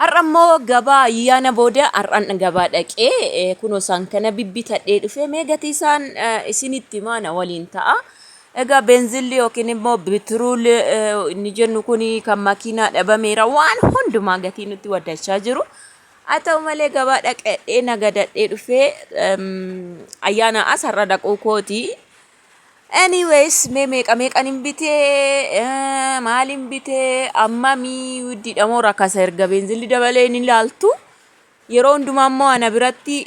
Har'a immoo gabaa ayyaana booda har'an gabaa dhaqee kunoo isaan kana bibbitadhee dhufee mee gatii isaan isinitti himaa na waliin ta'a. Egaa beenzilli yookiin immoo bitiruul inni jennu kun kan makiinaa dhabameera waan hundumaa gatii nutti waddachaa jiru. Haa ta'u malee gabaa dhaqadhee nagadadhee dhufee ayyaana as har'a dhaquu kooti. Anyways mee meeqa meeqan hin bitee maalin bitee ammamii wuddiidha moo rakasa erga beenzilli dabalee hin ilaaltu. Yeroo hundumaa immoo ana biratti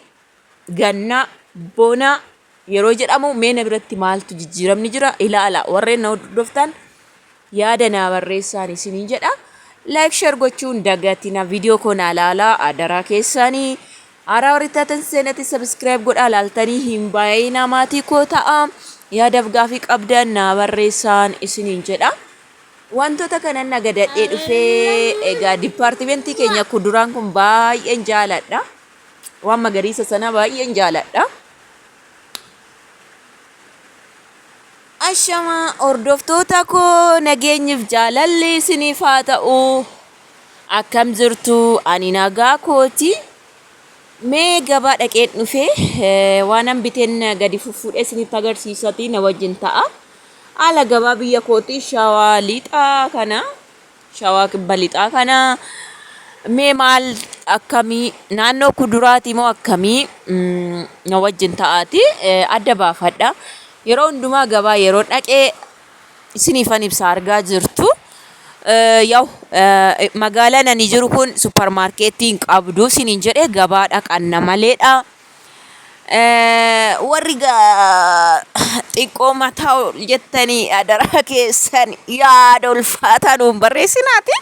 ganna bona yeroo jedhamu mee na biratti maaltu jijjiiramni jira ilaala warreen na hordoftan yaada naa barreessaan isiniin jedha. Like share gochuun dagatina viidiyoo koo naa ilaalaa adaraa keessanii. Haaraa warri taatan seenati subscribe godhaa laaltanii hin baay'inaa maatii koo ta'a. Yaadaaf gaafii qabdan naa barreessaan isiniin jedha. Wantoota kanan nagadadhee dhufee egaa dipaartimentii keenya kuduraan kun baay'een jaaladha. Waan magariisa sana baay'een jaaladha. Ashama hordoftoota koo nageenyiif jaalalli isiniif haa ta'u. Akkam jirtu ani nagaa kooti. Mee gabaa dhaqeen dhufe waanan biteen gadi fuffuudhee isinitti agarsiisati na wajjin ta'a. Haala gabaa biyya kooti shawaa lixaa kana shawaa kibba lixaa kana mee maal akkamii naannoo kuduraati moo akkamii na wajjin ta'aati adda baafadha. Yeroo hundumaa gabaa yeroo dhaqee isiniifan ibsa argaa jirtu. Yaw magaalaan ani jiru kun supparmaarkeettii hin qabdu isiniin jedhe gabaa dhaqanna maleedha. Warri xiqqoo mataa ol jettanii adaraa keessan yaada ulfaataa nuun barreessinaati.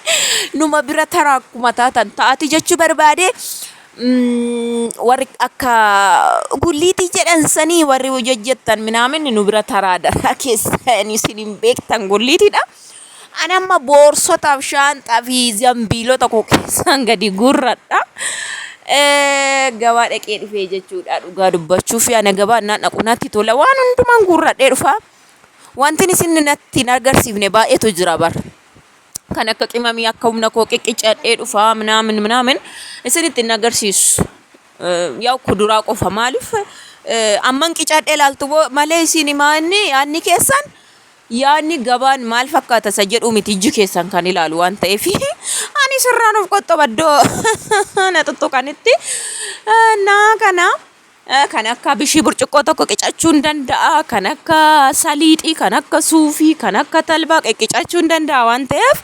Numa bira taraa akkuma taatan ta'ati jechuu barbaade. Warri akka gulliitii jedhan sanii warri hojjettan minaamin nu bira taraa adaraa keessan isin hin beektan gulliitiidha. Ani amma boorsotaaf shaanxaa fi zambiilota koo keessaan gadi guurradha. Gabaa dhaqee dhufee jechuudha dhugaa dubbachuuf ana gabaa naan dhaqu natti tola waan hundumaan guurradhee dhufa. Wantin isin natti hin agarsiifne baay'eetu jira bar. Kan akka qimamii akka humna koo qiqqicadhee dhufa minaamin minaamin isinitti hin agarsiisu. Yaa kuduraa qofa maaliif amman qicadhee ilaaltu malee isin himaa inni yaadni keessan yaadni gabaan maal fakkaata isa jedhu miti ijji keessan kan ilaalu waan ta'eef ani sirraan of qoxxoba iddoo na tuttuqanitti naa kana kan akka bishii burcuqqoo tokko qicachuu hin danda'a kan akka saliixii kan akka suufii kan akka talbaa qiqqicachuu hin danda'a waan ta'eef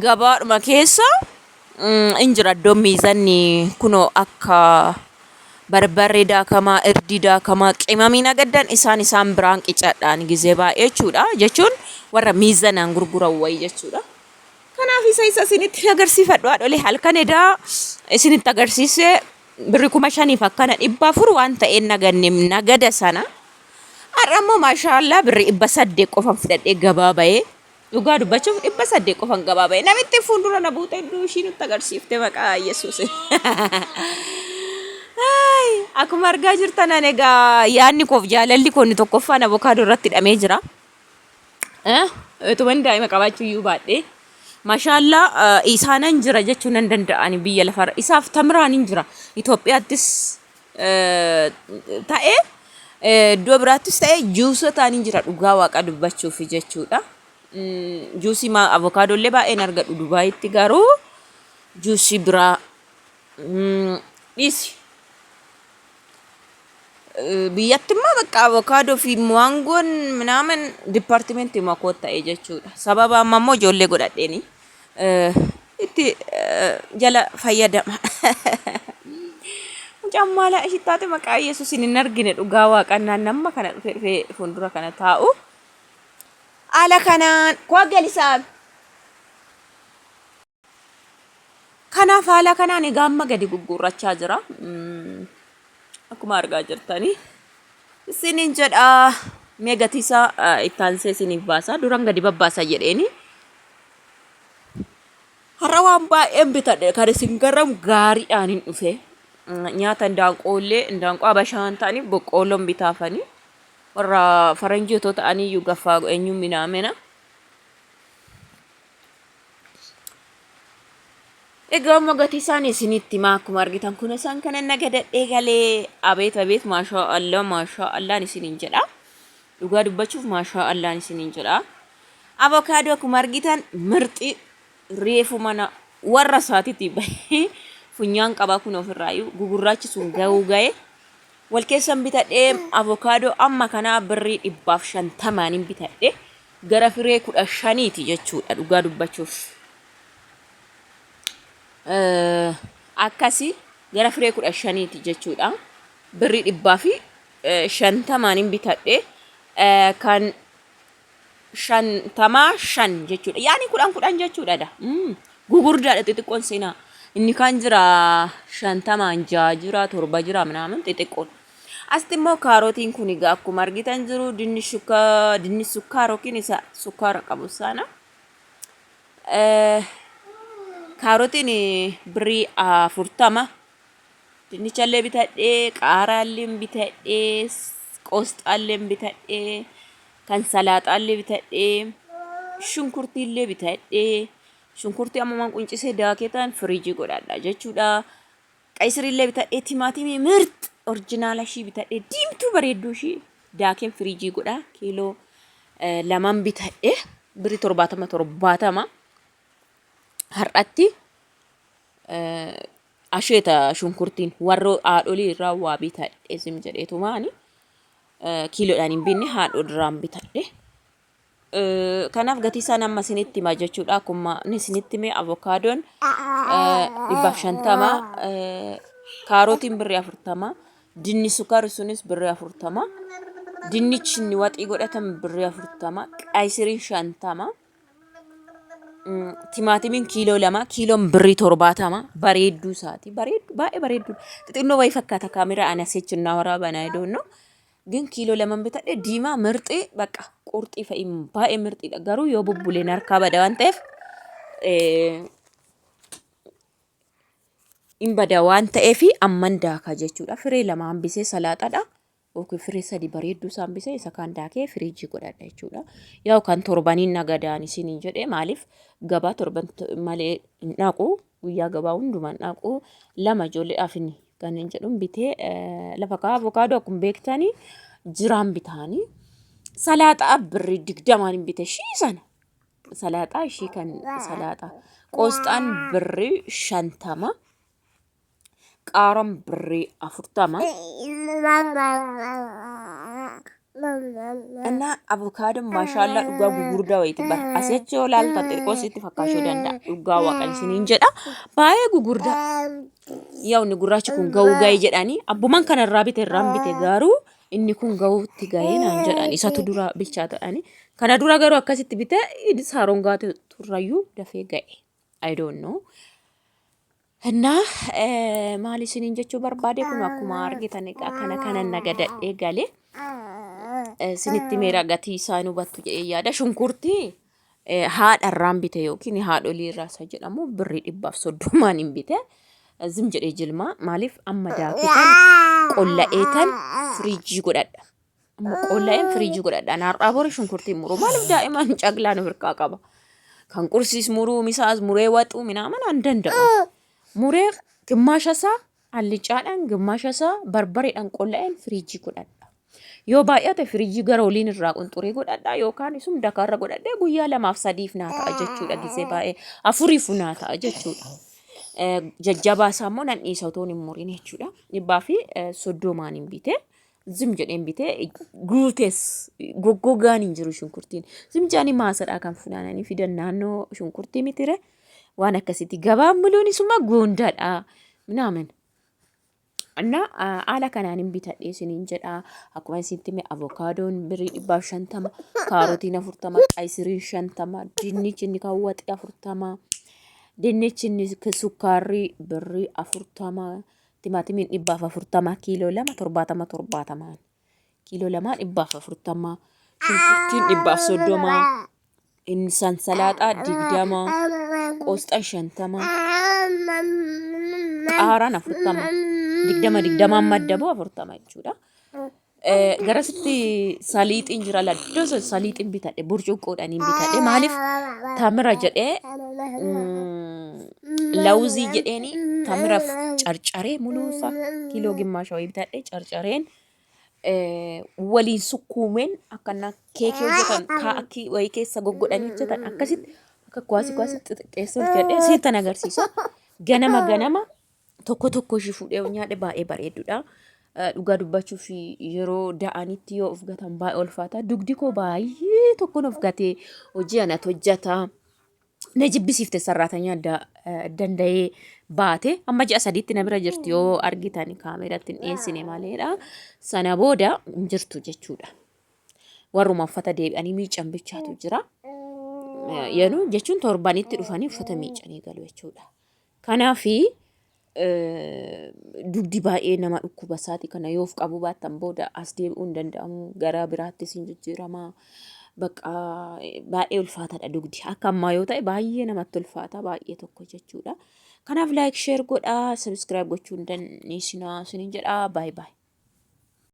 gabaadhuma keessa in jira iddoon miizanni kunoo akka barbarree daakamaa, irdii daakamaa, qimamii nagaddan isaan isaan biraan qicadhaan gizee baay'ee jechuudha. Jechuun warra miizanaan gurguran wayii jechuudha. Kanaaf isa isa isinitti agarsiifadhu haadholee halkan edaa isinitti agarsiisee birri 5,000f akkana 400 waan ta'een naganne nagada sana. Har'a immoo maashaallaa birri 800 qofan fudhadhee gabaa bahee Dhugaa dubbachuuf 800 qofan gabaa ba'e. Namitti fuuldura na buute hedduu ishii nutti agarsiifte maqaa Yesuus. Akkuma argaa jirtan ani egaa yaadni koof jaalalli koo inni tokkoffaan avokaadoo irratti hidhamee jira. Utuman daa'ima qabaachuu iyyuu baadhee. Mashaallaa isaanan jira jechuu nan danda'ani biyya lafarra. Isaaf tamiraan hin jira. Itoophiyaattis ta'e iddoo biraattis ta'e juusotaan hin jira dhugaa waaqa dubbachuuf jechuudha. Juusii avokaadoo illee baay'een argadhu Dubaayitti garuu juusii biraa dhiisi. Biyyatti immoo bakka avokaadoo fi maangoon minaamin dipaartimentii makoo ta'e jechuudha. Sababa amma immoo ijoollee godhadheeni. Itti jala fayyadama. Mucaan maalaa ishii taate maqaa Yesuusiin hin argine dhugaa waaqannaan nama kana dhufee dhufee fuuldura kana taa'u. Haala kanaan koo galisaa. Kanaaf haala kanaan egaa amma gadi gugguurrachaa jira. Akkuma argaa jirtanii. Isiniin jedha mee gatii isaa itti aansee isiniif baasa. Duran gadi babbaasa jedheeni. Har'a waan baay'een bitadhe kan isin garramu gaariidhaan hin dhufe. Nyaata indaanqoollee indaanqoo habashaa waan ta'aniif boqqoolloon bitaafanii. Warra faranjii otoo ta'anii iyyuu gaffaa eenyuun minaamena. Egaa amma gatii isaanii isinitti himaa akkuma argitan kun isaan kana nagadadhee galee abeet abeet maashaa Allah maashaa Allahn isiniin jedha. Dhugaa dubbachuuf maashaa Allahn isiniin jedha. Avokaadoo akkuma argitan mirxi reefu mana warra isaatitti bahee funyaan qabaa kun ofirraayyuu gugurraachi sun ga'uu ga'e. Wal keessan bitadhee avokaadoo amma kanaa birrii 150n bitadhe gara firee 15ti jechuudha dhugaa dubbachuuf. Akkasi gara firee 15ti jechuudha. Birrii 150n bitadhe kan 55 jechuudha. Yaani 10 10 jechuudha da. Gugurdaadha xixiqqoon seenaa. Inni kaan jira 50n 6 jira 7 jira minaamin xixiqqoon. Asitti immoo kaarotiin kun egaa akkuma argitan jiru dinni sukkaara yookiin isa sukkaara qabu sana. Kaarotiin birrii 40. Dinnichallee bitadhee, qaaraallee bitadhee, qosxaallee bitadhee, kan salaaxaallee bitadhee, shunkurtiillee bitadhee, shunkurtii ammumaan quncisee daaketaan firiijii godhadha jechuudha. Qayisiriillee bitadhee, timaatimii mirx orjinaala ishii bitadhee, diimtuu bareedduu ishii daakeen firiijii godha. Kiiloo lamaan bitadhee birrii 70 70 har'atti asheeta shunkurtiin warra haadholii irraa waa bitadhe sim jedheetumaani kiiloodhaan hin binne haadhoo irraan bitadhe. Kanaaf gatii isaan amma isinitti hima jechuudha. Akkuma inni isinitti hime avokaadoon 150, kaarotiin birrii 40, dinni sukkaarri sunis birrii 40, dinnichi inni waxii godhatan birrii 40, qaysiriin 50. Timaatimiin kiiloo 2 kiiloon birrii 70 bareedduu isaati. Bareeddu baay'ee bareedduu. Xixinnoo wayii fakkaata kaameraa ani asii achi naa waraabaan I don't know. Gin kiiloo 2 bitadhe diimaa mirxii bakka qurxii fa'i baay'ee mirxiidha. Garuu yoo bubbuleen harkaa bada waan ta'eef hin bada waan ta'eef amman daaka jechuudha. Firee 2 hambisee salaaxadha. Yookiin firee 3 bareedduu isaa hambisee isa kaan daakee firiijii godhadha jechuudha. Yaa'u kan torbaniin nagadaan isiniin jedhee maaliif gabaa torban malee hin dhaqu guyyaa gabaa hundumaa hin dhaqu 2 ijoolleedhaaf inni kan hin jedhuun bitee lafa kaa'aa avokaadoo akkuma beektanii jiraan bitaanii salaaxaa birrii 20n hin bite ishii sana salaaxaa ishii kan salaaxaa qoosxaan birrii 50. Qaaran birrii 40. እና avokaadoon maashaallaa dhugaa gugurdaa wayiiti bar asii achi yoo laaltan xixiqqoo sitti fakkaachuu danda'a dhugaa waaqan isiniin jedha baay'ee gugurdaa yaa inni gurraachi kun ga'uu ga'e jedhanii abbuman kana irraa bite irraan bite garuu inni kun ga'uutti ga'ee naan jedhan isatu dura bilchaatadhani kana dura garuu akkasitti bite saaroon gaate turrayyuu dafee ga'e I don't know. Innaa maal isiniin jechuu barbaade kun akkuma argitan egaa kana kanan nagadadhee gale isinitti meera gatii isaa hin hubattu jedhee yaada. Shunkurtii haadha irraan bite yookiin haadholii irraa isa jedhamu birrii 130n hin bite. Zim jedhee jilmaa maaliif amma daaketan qolla'eetan firiijii godhadha. Amma qolla'een firiijii godhadha. Har'aa bori shunkurtii muruu maaliif daa'iman caglaan of hirkaa qaba. Kan qursiis muruu misaas muree waxuu minaaman an danda'u. Muree gimmaasha isaa allicaadhaan gimmaasha isaa barbareedhaan qolla'een firiijii godhadha. Yoo baay'ate firiijii gara oliin irraa qunxuree godhadha yookaan isum dakaarra godhadhee guyyaa lamaaf sadiif naa ta'a jechuudha gisee baay'ee afuriif naa ta'a jechuudha. Jajjabaa isaa immoo nan dhiisa otoo hin murin jechuudha. 130n hin bite. Zim jedheen bitee guutes goggogaan hin jiru shunkurtiin. Zim jedhanii maasadhaa kan funaananii fidan naannoo shunkurtii mitire waan akkasitti gabaan muluun isuma goondaadha minaamin. Innaa haala kanaan hin bitadhee isiniin jedha. Akkuma isinitti hime avokaadoon birrii 150, kaarotiin 40, qaysiriin 50, dinnichi inni kan waxii 40, dinnichi inni sukkaarri birrii 40, Timaatimiin 140 kiiloo 2 70 70n. Kiiloo 2 140. Shunkurtiin 130. Inni sansalaaxaa 20. Qoosxaan 50. Qaaraan 40. 20 20n maddabu 40 jechuudha. Garasitti saliixiin jira laddoo sun saliixiin bitadhe burcuqqoodhaan hin bitadhe maaliif tamira jedhee lawuzii jedheeni tamira carcaree muluusaa kiiloo gimmaasha wayii bitadhe carcareen waliin sukkuumeen akkana keekii hojjetan kaakii wayii keessa goggodhanii hojjetan akkasitti akka kuwaasi kuwaasi xixiqqeessee hojjedhee sittan agarsiisa. Ganama ganama tokko tokko ishii fuudhee yoo nyaadhe baay'ee bareedudha. Dhugaa dubbachuuf yeroo da'anitti yoo of gatan baay'ee ulfaata. Dugdi koo baay'ee tokkoon of gatee hojii anatu hojjeta. Na jibbisiifte sarraatanyaa danda'ee baate. Amma ji'a sadiitti na bira jirti yoo argitan kaameeratti hin dhiyeessine maleedha. Sana booda hin jirtu jechuudha. Warruma uffata deebi'anii miican bichaatu jira. Yeroo jechuun torbanitti dhufanii uffata miicanii galu jechuudha. Kanaafi dugdi baay'ee nama dhukkuba isaati kana yoo of qabuu baattan booda as deebi'uu hin danda'amu gara biraattis hin jijjiirama bakka baay'ee ulfaataadha dugdi akka ammaa yoo ta'e baay'ee namatti ulfaata baay'ee tokko jechuudha. Kanaaf like share godhaa subscribe gochuu hin dandeessinaa isiniin jedhaa baay baay.